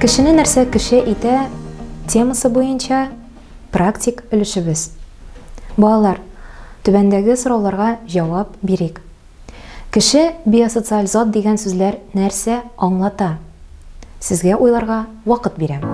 Кешене нәрсә кеше итә темасы буенча практик өлешебез. Балалар, түбәндәге сорауларга җавап бирик. Кеше биосоциаль зат дигән сүзләр нәрсә аңлата? Сезгә уйларга вакыт бирәм.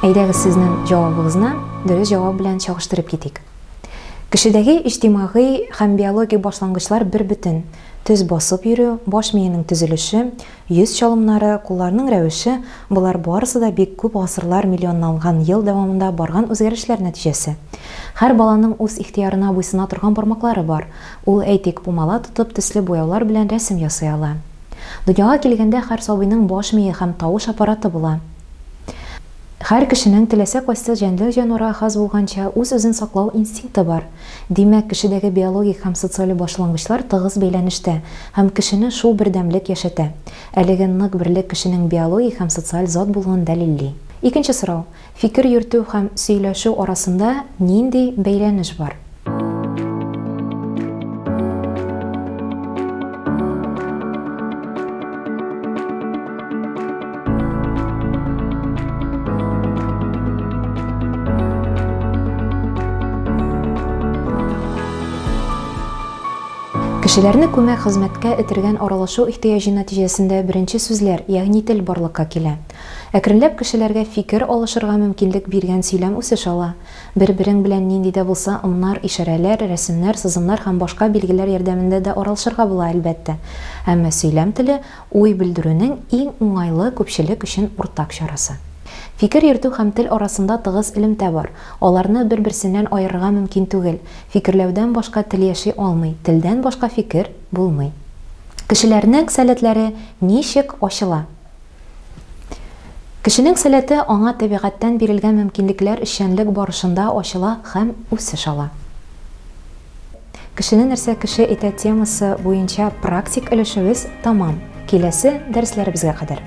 Әйдәгез сезнең җавабыгызны дөрес җавап белән чагыштырып китик. Кешедәге иҗтимагый һәм биологик башлангычлар бербөтен, төз басып йөрү, баш миенең төзелеше, йөз чалымнары, кулларның рәвеше, болар барысы да бик күп гасырлар, миллионланган ел дәвамында барган үзгәрешләр нәтиҗәсе. Һәр баланың үз ихтыярына буйсына торган бармаклары бар. Ул, әйтик, пумала тотып, төсле буяулар белән рәсем ясый ала. Дөньяга килгәндә һәр сабыйның баш мие һәм тавыш аппараты була. Һәр кешенең, теләсә кайсы җәнлек-җанварга хас булганча, үз-үзен саклау инстинкты бар. Димәк, кешедәге биологик һәм социаль башлангычлар тыгыз бәйләнештә һәм кешене шул бердәмлек яшәтә. Әлеге нык берлек кешенең биологик һәм социаль зат булуын дәлилли. Икенче сорау, фикер йөртү һәм сөйләшү арасында нинди бәйләнеш бар? Кешеләрне күмәк хезмәткә этергән аралашу ихтыяҗы нәтиҗәсендә беренче сүзләр, ягъни тел барлыкка килә. Әкренләп кешеләргә фикер алышырга мөмкинлек биргән сөйләм үсеш ала. Бер-берең белән нинди дә булса ымнар, ишарәләр, рәсемнәр, сызымнар һәм башка билгеләр ярдәмендә дә аралшырга була, әлбәттә. Әмма сөйләм теле, уй белдерүнең иң уңайлы, күпчелек өчен уртак чарасы. Фикер йөртү һәм тел арасында тыгыз элемтә бар. Аларны бер-берсеннән аерырга мөмкин түгел. Фикерләүдән башка тел яши алмый, телдән башка фикер булмый. Кешеләрнең сәләтләре ничек ачыла? Кешенең сәләте аңа табигатьтән бирелгән мөмкинлекләр эшчәнлек барышында ачыла һәм үсеш ала. Кешене нәрсә кеше итә темасы буенча практик өлешебез тәмам. Киләсе дәресләребезгә кадәр.